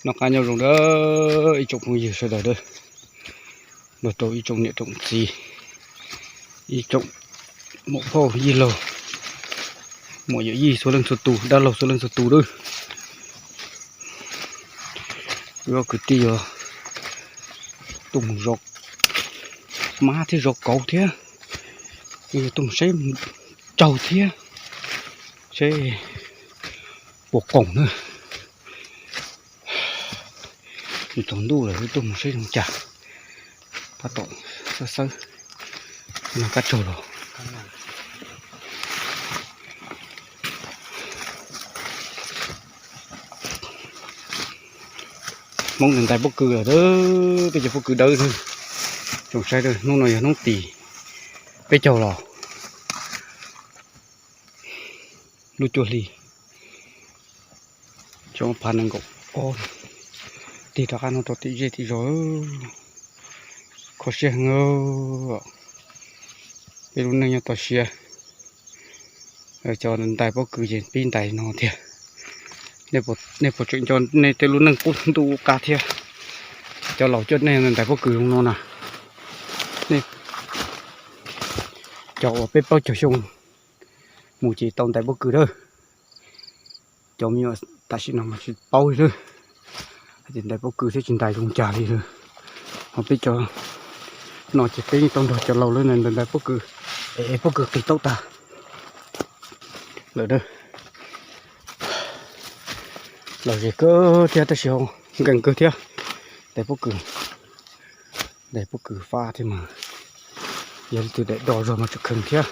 Noj qab nyob zoo na ib tsoom phooj ywg sawv daws, nrog rau ib tsoom niam tsoom txiv, ib tsoom muam phauj yij laug, muam yawm yij txhua leej txhua tus, dab laug txhua leej txhua tus lawm. Wb ob kwv tij yog tuaj mus zov mab thiab zov kauv thiab, yog tuaj mus saib tsaug thiab, saib puas qoom na. Nws tsaus ntuj lawm, wb tuaj mus saib zoo cas, tab tom xawb xawb, noj kab tsaug los. Hmoob ntais pob kws lawm, peb cov pob kws dawb, tsoom saib, hnub no yog hnub tim peb caug los lub cuaj hli, xyoo ob phav nees nkaum ob. Tig rov qab no rau tim zej tim zos, kho siab heev. Peb lub neej nyob toj siab, cov ntais pob kws ces pib ntais no thiab. Nej puas tseem nco nej tej lub neej qub ntuj qub qab thiab? Cov laus coj nej ntais pob kws zoo no na, nej cov uas peb plaub caug xyoo mus ces tau ntais pob kws lawm. Cov me nyuam tam sim no mas tsis paub li lawm, hais tias ntais pob kws thiab tsis ntais zoo cas li lawm. Ho peb cov no ces peb yeej tau nrog cov laus lawv ntais pob kws, es pob kws qis taub tas lawm na. Lom zem kawg thiab tab sis ho nkees kawg thiab. Ntais pob kws, ntais pob kws fab thiab mas yog leej twg daim do zog mas tseem kheev thiab,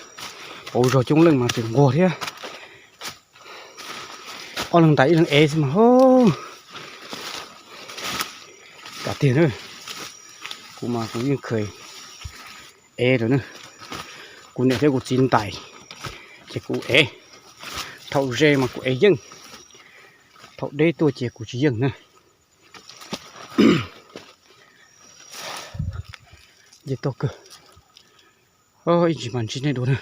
pauv zog coob leej mas tseem nquag thiab. Ob leeg ntais ib leeg ev xwb mas hos. Kav tiag na, kuv mas kuv yeej kheev ev lawm na. Kuv niam thiab kuv txiv ntais ces kuv ev, thaum ze mas kuv ev yeej, thaum deb tuaj ces kuv tsis yeej na. Nce toj kawg, ib ntsis mas ntsib nej dua na.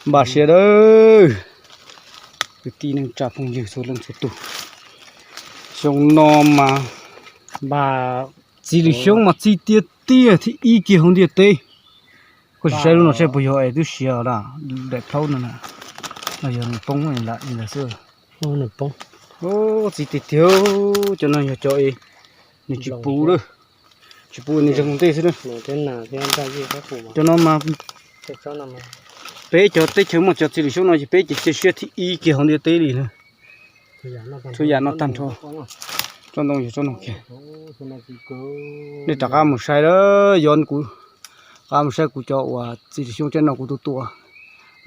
Npaj siab dawb, kwv tij neej tsa phooj ywg txhua leej txhua tus. Xyoo no mas npaj, txiv lws xyoob mas txi tiag tiag thiab ib kiag hauv ntiaj teb. Koj sim saib lub no saib puas yog es twb siav os, daim phaub no na, no yog nws poob lam xwb. Txi tiag tiag, cov no yog cov es nws tsis puv lawm, tsis puv nws zeeg mus ntej xwb na. Cov no mas peb cov teb chaws muaj cov txiv lws xyoob no ces peb ces cia siab thib ib kiag hauv ntiaj teb li na. Txhua yam noj tag nrho. Tsob ntoo yog tsob no kiag. Nej rov qab mus saib lawm, yog kuv rov qab mus saib kuv cov uas txiv lws xyoob tseeb no kuv tus tua,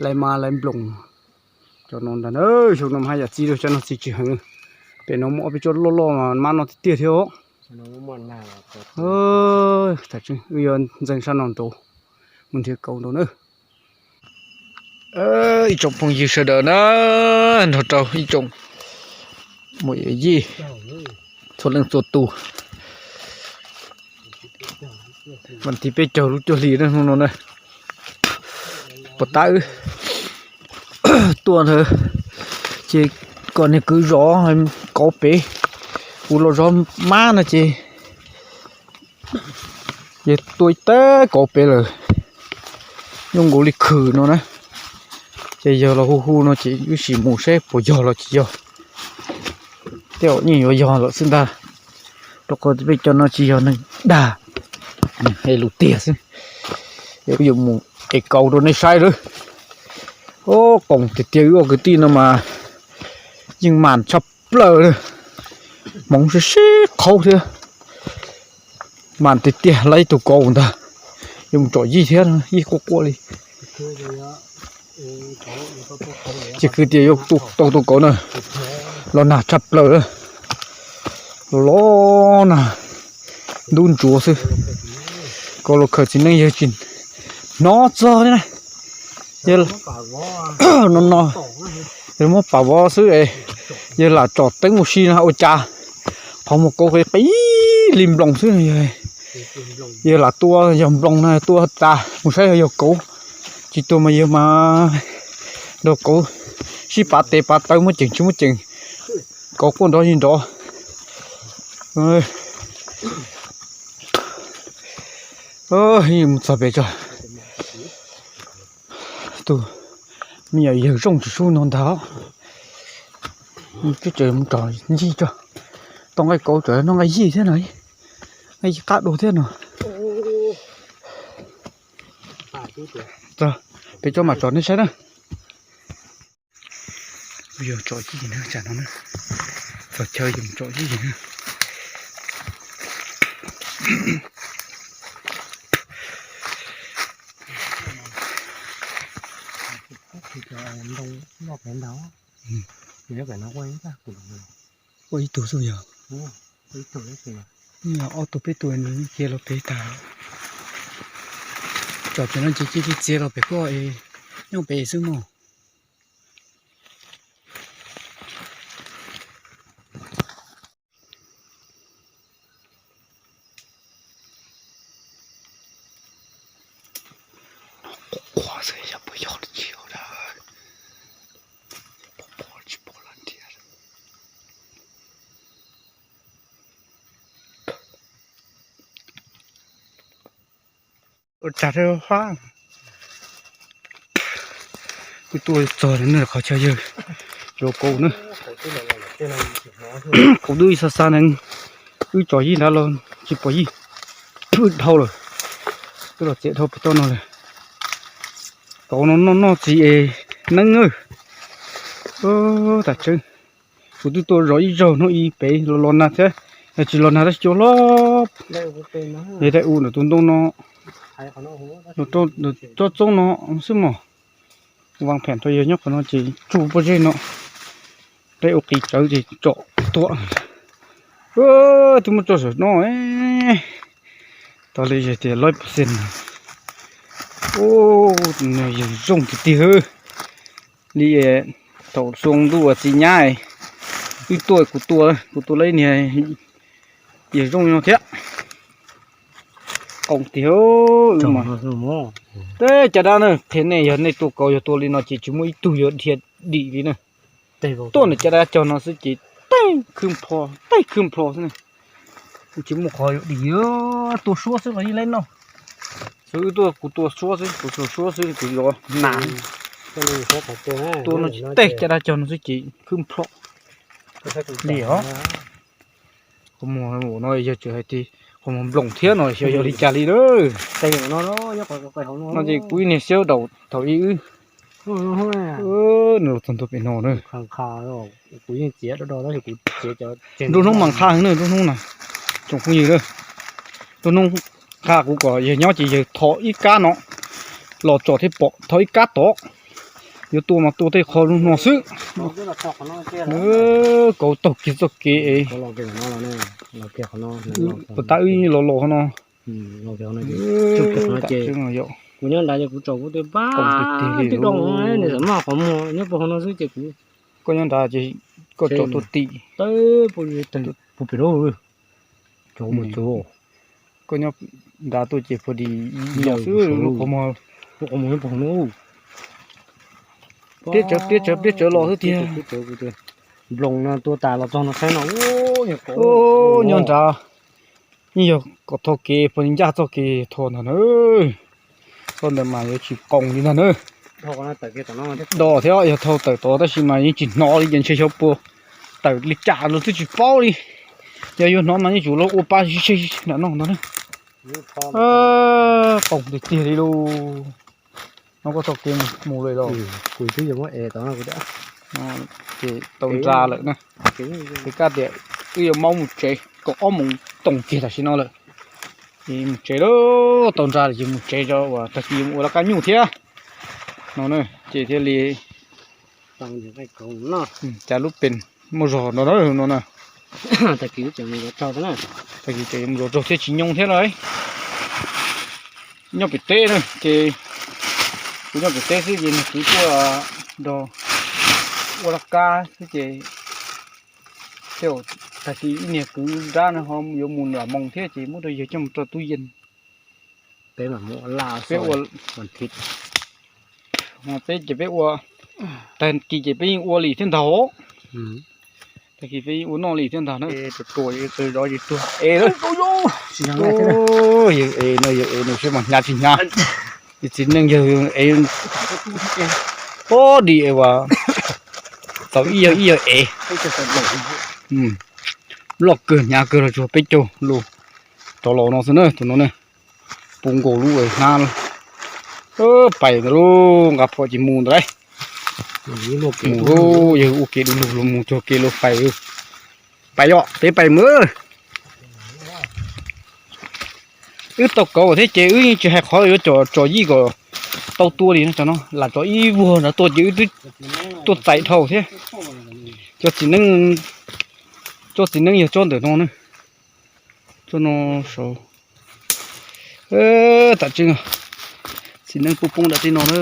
lais mas lais nploos. Cov no ntag na, xyoo no mas haj yam txi lawm, cov no txi tsis heev. Pem no muaj ob peb tsob loj loj mas mab noj tiag tiag thiab os. Wb yuav ntxeev sab no nraud mus nrhiav kauv nraud na. Ib tsoom phooj ywg sawv daws na, nrog rau ib tsoom muam yij txhua leej txhua tus, vas thib peb caug lub cuaj hli na hnub no na, puas tab wb tuaj ntawd ces kom niag kwv zov kauv pem, kuv los zov mab no ces yog tua ib teg kauv pem lawm, zoo nkaus li khwm no na. Ces yog los hu hu no ces wb sim mus saib puas yog los tsis yog. Tej zaum yeej yuav yog lawm xwb ntag, rau qhov peb cov no tsis yog neeg dag, es lus tiag xwb. Es wb yuav mus ev kauv rau nej saib lawm. Os, qoos tiag tiag, wb ob kwv tij no mas yeej mas tshaj plaws li. Hmoov sib sib qhaub thiab, mas tiag tiag. Lawv ib tug kauv ntag, yuav mus tsom yij thiab, yij quaj quaj li. Ces kwv tias yuav tau tus kauv na, los nag tshaj plaws, los nag ntub ntsuav xwb. Kauv los khaws txiv neej yawg tsis hnov txog li na. No no, yawg muab pam vov xwb es, yawg lam tsom teeb ua si no ua cas qhov muag kauv qis qis li nploos xwb. Yawg lam tua yog nploos no tua tas mus saib yog kauv, tsis tua mas yawg mas nrog kauv sib pav tes pav taw muab ceem tsis muab ceem, Kauv quaj nrov li nrov. Mus txog pem tso. Tus me nyuam yawg Zooj Tswv Sub no ntag. Twb tseem mus tsom ncig tso. Tau nqaij kauv tseem noj nqaij yij thiab no. Nqaij yij qab dua thiab no. Peb tsob mam tsom nej saib na. Yog tsom yij na, tsam no na. Txog chaw yus tsom yij na. Ua ib tug xwb yog. Ob tug peb tug cia los pem tag. Tsom pem no ces cia li txiav los pem koj es nyob pem xwb mog. Qhuav qhuav xwb yog puas yog tsis yog na. Qhuav qhuav tsis pom los ntiag. Ua tsaug rau hab. Kuv tuaj txog lawm na, qhov chaw yawg cov kauv na. Kuv twb xa xa nees, wb tsom yij nrad los tsis pom yij, wb dhau lawm, twb los txiav dhau pem toj no lawm. Kauv no noj noj txiv es neeb na. Tas tseeb, kuv twb tuaj zov ib zaug hnub ib pem los los nag thiab, tsis los nag tab sis cua hlob. Yog dai u ntawm tus ntoo no, tsob txoob no xwb mog. Vaaj phem rau yawg nyob qhov no ces tsuj pob zeb no, dai u qis tsawv ces tsom tua. Twb muab tso saum no, tas li yog tias lawv pov xees. Yawg Zooj tiag tiag li. Thaum xyoo ntuj txiv nyab, wb tuaj kuv tua, kuv tua lawv niag yawg Zooj no thiab. Qoo tiag. Tej caj dab na, qhia nej yog nej tua kauv yog tua li no ces tsis muaj ib tug yuav dhia dim li na. Tuaj nws caj dab cog no xwb ces tej khwb nplho, tej khwb nplho xwb. Tsis muaj qhov yuav dim, tua suab xwb los yeej leb noj. Xwb wb tuaj kuv tua suab xwb, kuv tua suab xwb kuv yuav nas. Tua no tej caj dab cog no xwb ces khwb nplho li os. Qhov muag no yog tseem hais tias qhov muag nploos thiab no xyov yog li cas li na. No ces kuv ib niag xiab daus thaum ub wb, nws los txog ntua pem no na. Nruab hnub mas qha heev na, nruab hnub na, tsoom phooj ywg na. Nruab hnub qha kuv kom yawg nyob ces yawg tho ib kab no los tsom thiab pom, tho ib kab tod. Yuav tua mas tua tej qho no xwb. Kauv taug kiag txoj kev es puas tab wb los los qhov no. Kuv nyob nrad ces kuv tsom kuv tias pab tib do nws xam maj qhov muag nyob puag hauv no xwb ces kuv, koj nyob nrad ces koj tsom tuaj tim, puag pem lub, tsom mus tsuav. Koj nyob nrad tuaj ces puag dim xwb lub qhov muag, lub qhov muag nyob puag hauv no. Pliab tsawv pliab tsawv pliab tsawv los xwb tiag. Nploos no tua tas los txog no saib no. Nyob nrad yeej yog kom tho kev puag ncaj txoj kev tho ntag na. Txoj ntawd mas yuav tsis qoos li ntag na. Do thiab yog thau tawm tod tab sis mas yeej tsis hnov li ces ntshe xyov puas tawm li cas los twb tsis paub li. Yog yuav hnov mas yeej tsum los ua pa sib sib nram no ntag na. Qoos tiag tiag li lauj. No koj txoj kev mus lawm los? Kuv twb yuav muab es tod no kuv, ces tau nra lawm na. Ces kab tias wb yuav maub mus tsev, kaum ob moos toom kiag tam sim no lawm. Ces mus tsev lauj, tau nra lawm ces mus tsev tso uas tag kis yuav mus ua laj kab nyuj thiab no na. Ces thiaj li cas lub pes muaj zog no no na. Tag kis tseem yuav mus zov zaug thiab tsis nyoo thiab lauj. Nyob pem teb na ces, kuv nyob pem teb xwb ces niag kwv tuaj nrog ua laj kab xwb ces, tag kis ib niag kwv nrab no ho yuav mus nram moos thiab ces muab rau yawg coj mus rau tub yees. Peb ua, peb ces peb ua, tag kis ces peb yeej ua li thiab ntag. Peb ua noj li thiab ntag na. Yog ev no yog ev nws seb mas hnyav tsis hnyav. Yog txiv neej yog ev pob dim es uas txaus ib yawg ib yawg ev. Loj kawg hnyav kawg los tsuas peb caug lus rov los no xwb na tus no na. Puv nkaus lub hnab pais ntawd lauj, nqa phom ces mus ntawd lauj. Mus lauj, yog ua kev du lug los mus cuag kev luag pais. Pais yom, peb pais mus. Wb tau kauv thiab ces wb yeej tsis hais qhov yuav cov tso yij kom tau tua li no, cov no lam tso ib vuag nrad tuaj ces wb twb tuaj txais dhau thiab. Cov txiv neej, cov txiv neej yog cov ntawm no na. Cov no saud. Tam tseeb txiv neej poob poob nram tej no na.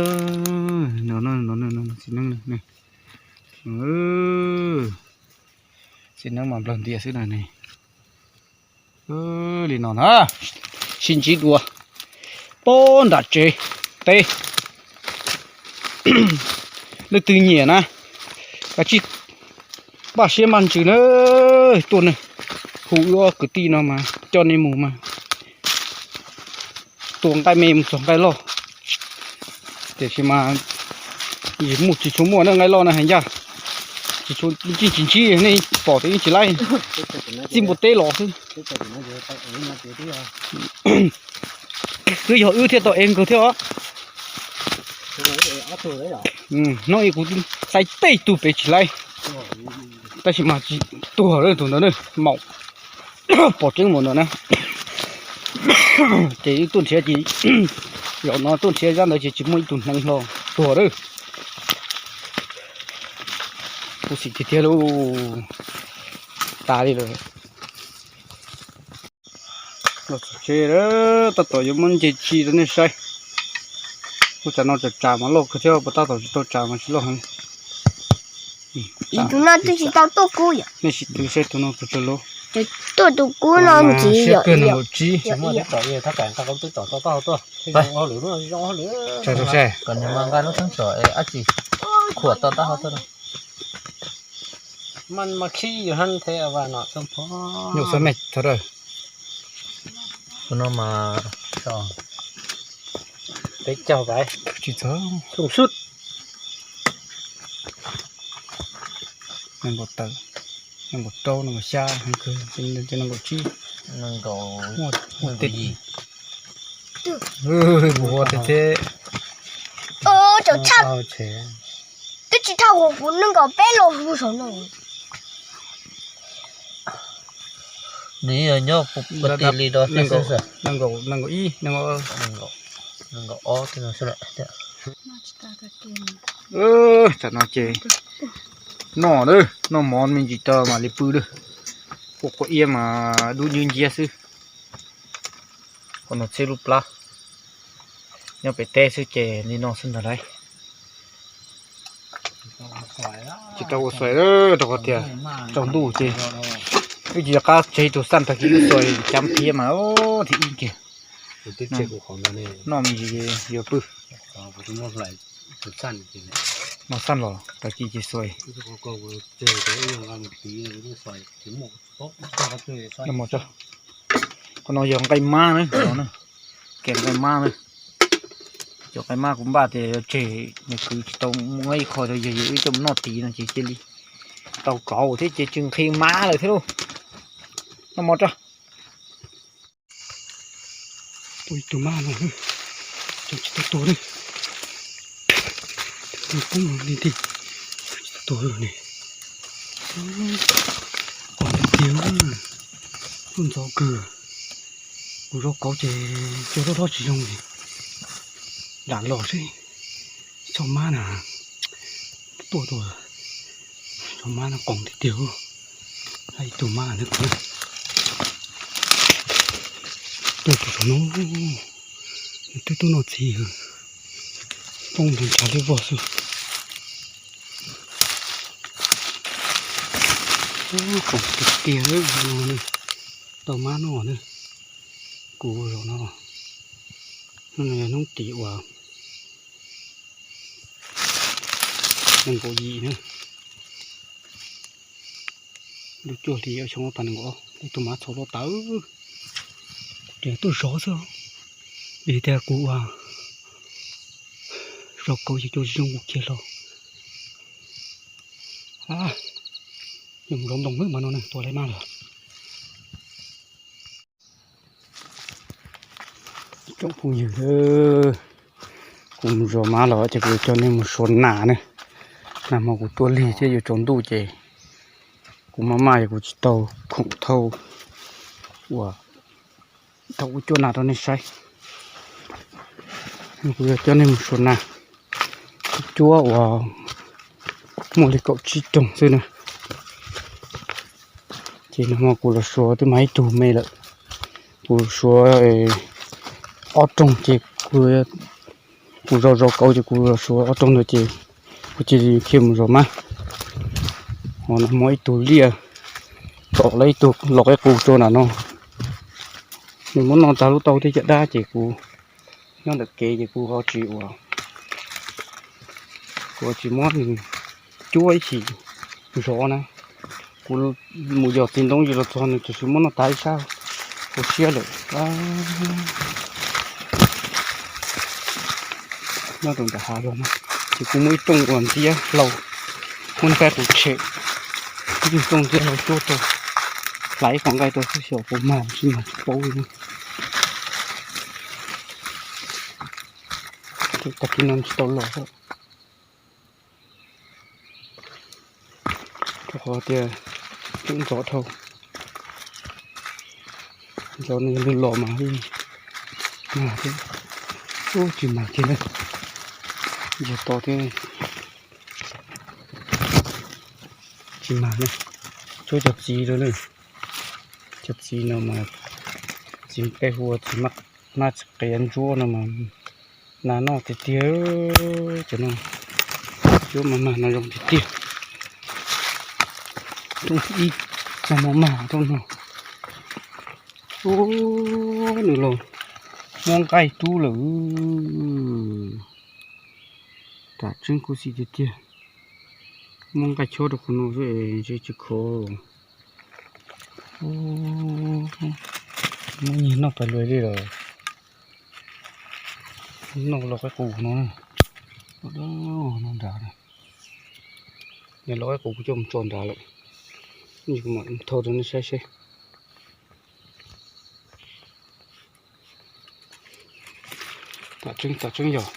Txiv neej, txiv neej mas nplawg ntias xwb na ne. Li no na, sib ntsib dua pob nram tsev teb. Leej twg nyiam na, kav tsij npaj siab npaj ntsws na, tuaj ne, hu wb ob kwv tij no mas coj nej mus mas tua nqaij me mus txog nqaij loj. Tiam sis mas muaj tsis tshua muaj na, nqaij loj na hais ncaj, tsis tshua ntsib, tsis ntsib nej pom tias yeej tsis laib, txij npua teb los xwb. Twb yog wb thiaj tau ev nkawd thiab os. Hnub ib kuv xaiv tej tug pem tsis laib, tab sis mas tsis tuag lawm tus ntawd na, maum pom tseeb mus ntawd na. Ces wb tuaj nrhiav ces zaum no tuaj nrhiav zab ntawd ces tsis muaj ib tug hneev hlo, tuag lawm. Khuv xim tiag tiag lauj, tas li lawm. Los txog tsev lawm, tab tom yuav muab nce tsi rau nej saib. Ua cas no tsam tsam mas loj kawg thiab, puas tab tom tsis tau tsam mas tsis loj heev. Tus no twb tsis tau tuaj kub yom. Nej sim twv saib tus no kuv tsuas lub. Tuaj tus kub no siab kawg nees nkaum tsib. Kom nws mas nqa lub teeb tsom dab tsi khuam to taub hau tuaj. Nyuj xab mej txog dawb. Tus no mas peb caug pais. Tsis txog. Nees nkaum tawm, nees nkaum rau, nees nkaum xya, nees nkaum tsib, nees nkaum yim. Mus ua teb teb. Twb tsis tau, kuv nees nkaum peb los hu saum no. Nws yog nyob puag tim li do nees nkaum ib, nees nkaum ob. Tsam no ces noj na, noj mov me ntsis tso mam li pw na. Ua quav iab mas dub nciab nciab xwb. Qhov no txhib lub plab, nyob pem teb xwb ces li no xwb ntag lauj. Tsis tau ua xois rau qhov tias tsaus ntuj ces wb tsis nco qab tseg tus xaj tag kis wb xois cab phiab mas thib ib kiag. Noj me ntsis yuav pw. Noj xaj los tag kis ces xois. Qhov no yog nqaij mab na, kev nqaij mab na. Cov nqaij mab kuv npaj tias yuav tseg, nws kwv tsis tau muab ib qho rau yawg, yawg wb coj mus noj tid no ces cia li tau kauv thiab ces tsis nqhis mab lawm thiab lauj. Noj mov tso. Tua ib tug mab no, tsis tau tua li. Poob li ti, tsis tau tua li. Qos tiag tiag, lub ntxov kawg. Kuv zov kauv ces cua loj hlob tsis zoo li. Lam los seb, tsis txhob mab na, tuaj tua, tsis txhob mab no, qoos tiag tiag. Hab ib tug mab na, tuaj tus saum no, nws twb tuaj noj txiv, poob nrov nrhav liab vog xwb. Qoos tiag tiag, tau mab noj na. Kuv zaum no, hnub no yog hnub tim uas nees nkaum yim na. Lub cuaj hli ob xyoo ob phav nees nkaum ob, ib tug mab txho loj tawv, ces tuaj zov xwb. Vim tias kuv ua zov kauv ces cua tsis zoo kuv khiav hlo. Yog mus zov ntoo xwb mas no ne, tua li mab lawm. Tsoom phooj ywg, kuv mus zov mab los ces kuv yuav coj nej mus suav nas ne. Nag hmo kuv tuaj lig thiab yuav tsaus ntuj ces kuv maj maj es kuv tsis tau khoom thauj uas thauj kuv cuab nas rau nej saib. Kuv yuav coj nej mus suav nas, cuab uas muaj li kaum tsib rooj xwb na. Ces nag hmo kuv los suav twb mag ib tug me lawm, kuv suav ob rooj ces kuv, kuv zov zov kauv ces kuv los suav ob rooj ntawd ces kuv cia li khiav mus zov mab. Ho nag hmo ib tug liaj tom lawv ib tug los qaib qus rau nram no, nws muab noj tag lub taub thiab caj dab ces kuv nyob ntawm kev ces kuv ho tsis ua, kuv ho tsis muab nws cuab ib chim zov na. Kuv mus yos txiv ntoo ces los txog nws tiam sis muab noj tag ib sab, kuv siab lawm. Nyob rau nram hav zoov no ces kuv muaj ib rooj uas ntxiab hlau, muab nqaij qus tshem, ib rooj ntxiab hlau cuab rau, hlais ib qho nqaij rau xwb xyov puas mag tsis mag tsis paub li. Tag kis no tsis tau los rau qhov tias tseem ntxov dhau, ntxov no yog lwj los mas mag thiab. Ub, tsis mag kiag na, yog to thiab tsis mag na. Tshuav cov txiv rau na, cov txiv no mas txiv peb hu ua txiv mab txiv qiav ntsuab no mas nas noj tiag tiag, cov no cuab mas mag nas zoo tiag tiag. Rooj ib txog no mag rooj no. Ub, nws los muab nqaij rub lawm. Tam tseeb khuv xim tiag tiag. Muab nqaij chob rau qhov no xwb es ntshe tsis khov. Muab nyiag noj pais luag li lawm. Noj los qaib qus no, noj nrad. Los qaib qus kuv coj mus tso nrad lawm. Kuv mam thauj rau nej saib seb. Tam tseeb, tam tseeb yog.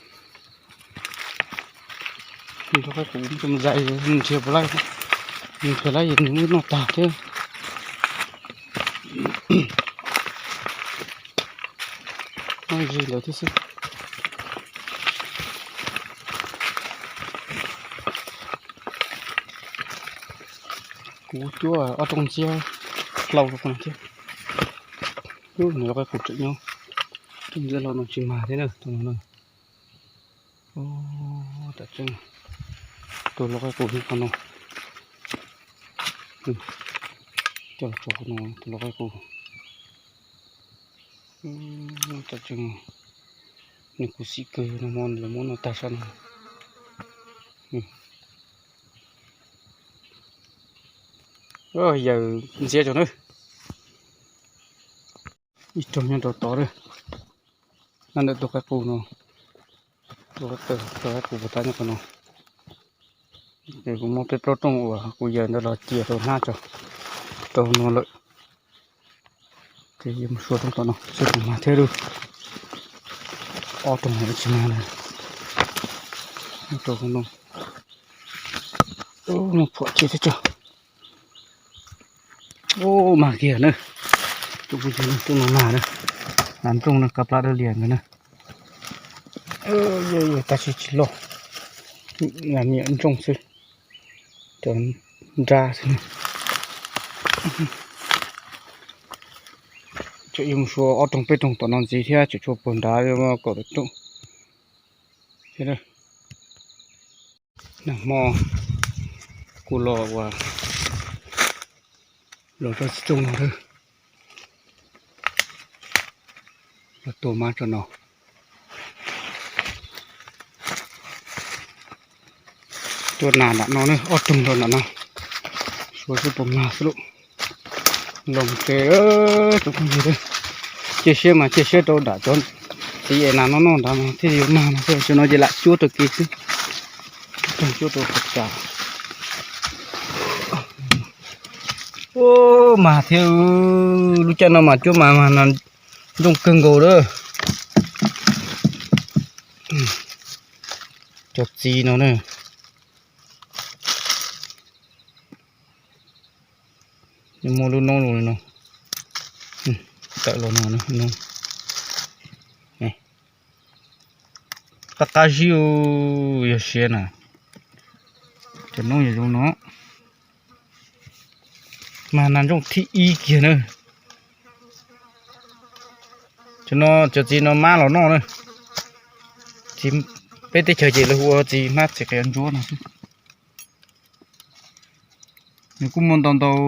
Nws rau qaib qus coj mus zais nrhiav puas laij, nws puas laij nws muab noj tag thiab. Noj ze ntawd thiab xwb. Kuv cuab ob rooj ntxiab hlau rau qhov no thiab. Ub, nws los qaib qus tseem nyob, rooj ntxiab hlau no tsis mag thiab na, rooj no na. Tam tseeb, tus los qaib qus nyob qhov no. Coj los tso qhov no, tus los qaib qus. Tam tseeb, nws khuv xim kawg, nag hmo nws los muab noj tag sab no. Yawm ntxiab tso na. Ib rooj nyob rau tod na. Nyob ntawm tus qaib qus no, tus qaib qus puas tab nyob qhov no. Es kuv muab peb plaub rooj uas kuv yawm ntawd los cia rau hnab tso, rau no lawm. Ces yuav mus suav rooj tom no seb puas mag thiab lauj. Ob rooj no tsis mag na. Rau qhov no, muaj phom cia thiab tso. Ub, mag kiag na. Rooj no mag na. Nav nplooj no kab plab dawb lias ntawd na. Tab sis tsis loj, niam nplooj xwb, cov nrab xwb. Tseem yuav mus suav ob rooj peb rooj tom no ntxiv thiab, tseem tshuav puag nrad kaum tawm rooj thiab. Nag hmo kuv los ua, los rau txiv tsooj no, los tua mab tso no. Tua nas nram no na, ob rooj rau nram no, suav seb puas mag xwb lauj. Los tsev, cia siab mas cia siab rau nram cov txiv es nas no noj nrad mas thiaj yuav mag no, cov no ces lam cuab rau kev xwb, cuab rau qhov tas. Ub, mag thiab, lub caij no mas cuab mas mas nas ntsooj kawg nkaus lawm. Cov txiv no na, muaj lub noob zoo li no, tawm los no, qab qab zib, yog siav na, cov noob yog zoo no. Mas nas ntsooj thib ib kiag na. Cov no cov txiv no mab los noj na. Txiv, peb teb chaws ces lawv hu ua txiv hmab txiv qias ntsuab no xwb. Nws kuj muaj ntau ntau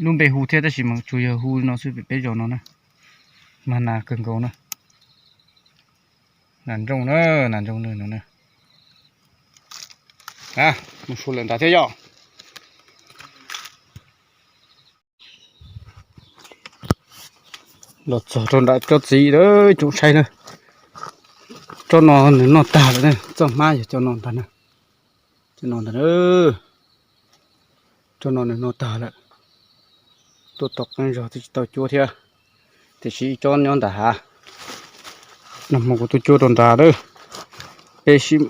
lub npe hu thiab tab sis mas tsuas yog hu no xwb pem peb zos no na. Mas nas kawg nkaus na. Nas ntsooj na, nas ntsooj na no na. Mus su lawm nrad thiab yom. Los txog rau nram cov txiv lawm tsoom saib na. Tsob no nws noj tag lawm na, txoj hmab yog cov no ntag na. Cov no ntag na. Tsob no nws noj tag lawm. Tuaj tau qeeb zog twb tsis tau cuab thiab, tiam sis ib tsob nyob ntawm hav. Nag hmo kuv tuaj cuab rau nrad lawm, es sim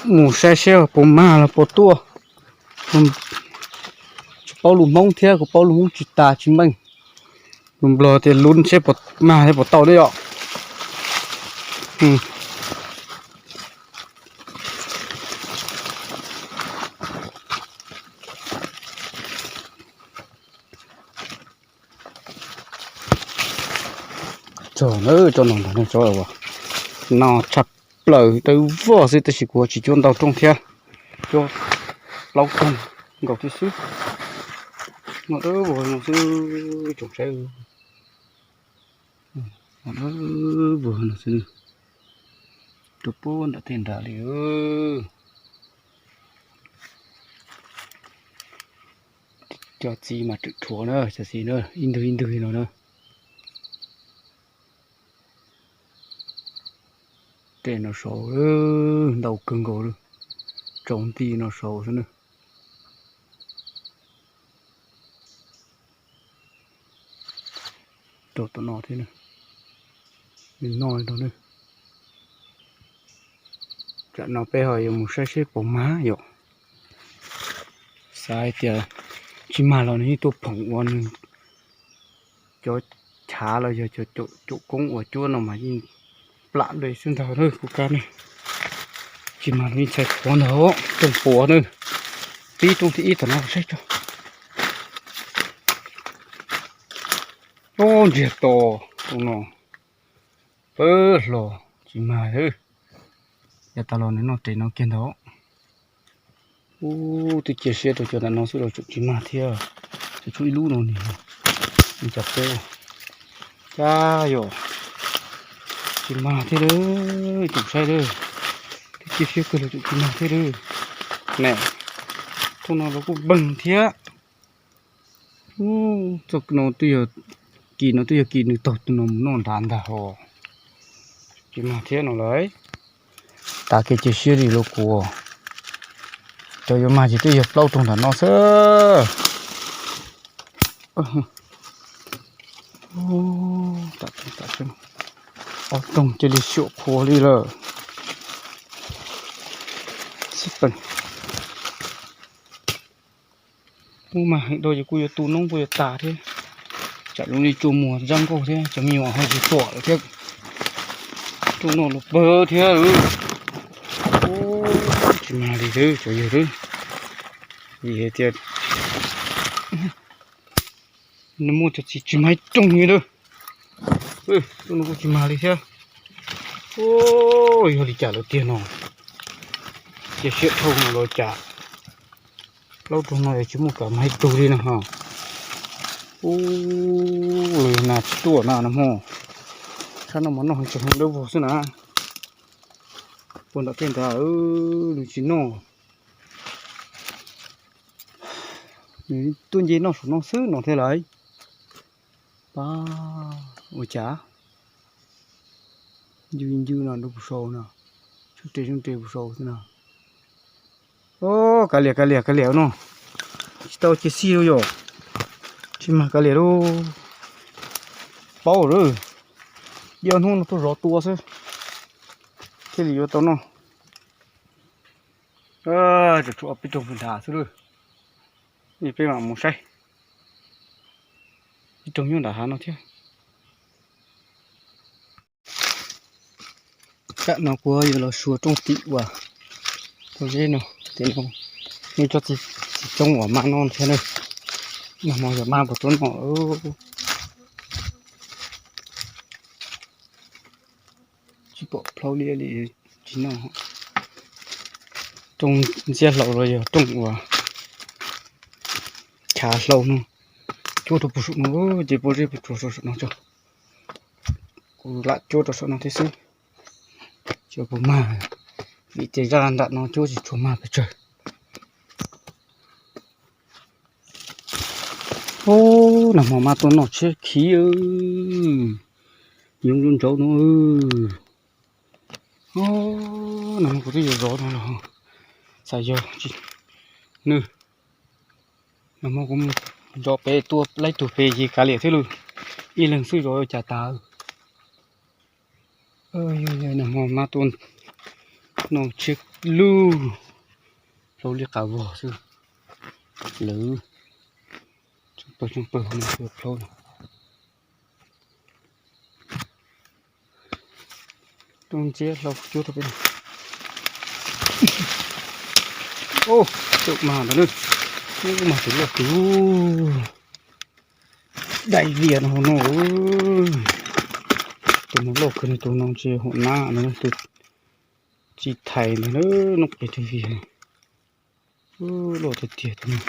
mus saib seb puas mag los puas tuaj. Tsis paub lus Hmoob thiab, kuv paub lus Hmoob tsis tas tsis meej. Lus Nplog tias lub seb puas mag thiab puas tau ne yom. Txog na, tsob no ntag, tsob uas no tshaj plaws dawb vog xwb tab sis kuv tsis cuab ntau rooj thiab, cuab plaub rooj nkaus thiab xwb. No dawb vog no xwb tsoom saib, dawb vog no xwb, rau puag nram tej nrad li. Cov txiv mas rwm rhuav na, cov txiv na, ib ntwg ib ntwg no na. Tej no saud ntau kawg nkaus li, tsaus nti no saud xwb na. Rau tom no thiab, nws noj li no na. Tsam no peb ho yuav mus saib seb puas mag yom. Xav hais tias tsis mag los nws yeej tuaj phoom ua nws cov chav los yog cov caum koob uas cuab no mas yeej plam npe xwb ntag kuv kab ne. Tsis mag los yeej txhais qhuav ntag, rooj puav na. Pib rooj thib ib tom no saib tso. Ub, ntsiag to, rooj no pab hlo, tsis mag. Yav tas los nws noj tes no kiag ntag. Ub, twb cia siab rau cov ntawm no xwb los tseem tsis mag thiab. Tseem tshuav ib lub no ni, cas peb, cas yog tsis mag thiab lawm, tsoom saib lawm. Twb cia siab kawg los tseem tsis mag thiab lawm. Ne, rooj no los kuj npeeg thiab. Ub, txoj no twb yog, kis no twb yog kis nws taug tus no mus noj nrad ntag hos. Tsis mag thiab no lauj. Tas kev cia siab li lauj kuv. Cov yuav mag ces twb yog plaub rooj nram no xwb. Ob rooj cia li xyuam qhuav li lawm. Xib peem. Ub, mas heev dhau ces kuj yuav tu noob kuj yuav tas thiab. Tsam lub li cua muag zab nkauj thiab cov me nyuam ho tsis tuam lawm thiab. Rooj no los pawg thiab. Ub, tsis mag li xwb cov yawg xwb. Vim hais tias nws muaj cov txiv tsis mag ib rooj li lawm. Rooj no kuj tsis mag li thiab. Ub, yog li cas lawm tiag no? Cia siab dhau no los cas plaub rooj no yuav tsis muaj kam mag ib tug li no ho. Ub, los yog nas tsis tuaj na no mog. Sab no mas noj heev tsis heev dawb vog xwb na. Puag nram tej nrad nws tsis noj. Nws tuaj nce noj saum no xwb no thiab lauj. Pab, ua cas ncw ncw no rau puag saud no, soob res soob res puag saud xwb no. O, kav liam kav liam kav liam no, tsis tau cia xij lauj yom, tsis mag kav liam lauj. Paub lawm, ib ob hnub no tuaj zov tua xwb thiaj li yuav tau noj. Tsuas tshuav peb rooj nrad xwb lauj, peb mam mus saib. Peb rooj nyob nram hav no thiab. Tam no kuv yuav los xyuas rooj tim uas pob zeb no, tim no muaj cov txiv tsoob uas mab noj thiab na. Nag hmo yog mab puas tuaj noj. Tsis pom plhaub liab li, tsis noj. Rooj ntxiab hlau los yog rooj uas chav hlau no, cuab rau puag saum no, ces pob zeb puas tsuas saum no tso. Kuv lam cuab rau saum no thiab xwb, tsis puas mag, vim tej zaj nram no cuab tsis tshua mag pes tsawg. Ub, nag hmo mab tuaj noj tshiab khiv, nyob ntsauv ntsauv no. Nag hmo kuv twb yuav zov no los xav yog tsis, nws, nag hmo kuv mus zov pem tua laib tug pem ces kav liam thiab lauj, ib leeg xwb zov ua cas tas. Nag hmo mab tuaj noj tshiab lug, hlau li qab vog xwb. Lawv tsoo pawg tsoo pawg no, hlau no. Rooj ntxiab hlau cuab rau peb no. Ub, tseem mag ntawd na. Ub, mag tus loj kawg. Dai vias no hauv no. Tus no loj kawg, tus no tsis hum nab no, tus tsis thais ntawd na, noob qes twg vias. Loj tiag tiag tus no.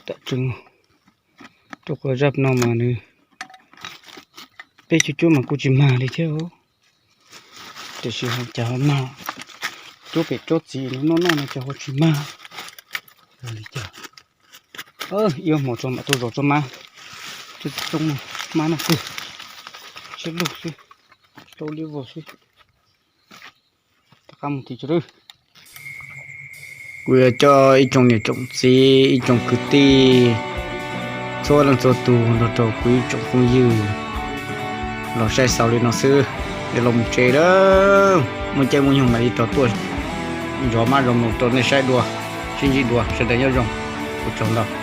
Tam tseeb rau qhov zaj no mas nws, peb cuab cuab mas kuj tsis mag li thiab os. Tiam sis ho cas ho mag, cuab pem cuab txiv no noj noj no cas ho tsis mag li cas. Ib hmo tso mam tuaj zov tsob mab, tsob txiv tsoob no, mab noj kawg, tshiab lug xwb, hlau liab vog xwb. Rov qab mus tim tso. Kuv yuav coj ib tsoom niam tsoom txiv, ib tsoom kwv tij, txhua leej txhua tus nrog rau kuv ib tsoom phooj ywg los saib xaus li no xwb, es los mus tsev lawm. Muaj caij muaj nyoog mam li rov tuaj zov mab zov mus rau nej saib dua, sib ntsib dua, sawv daws nyob zoo, ua tsaug ntau.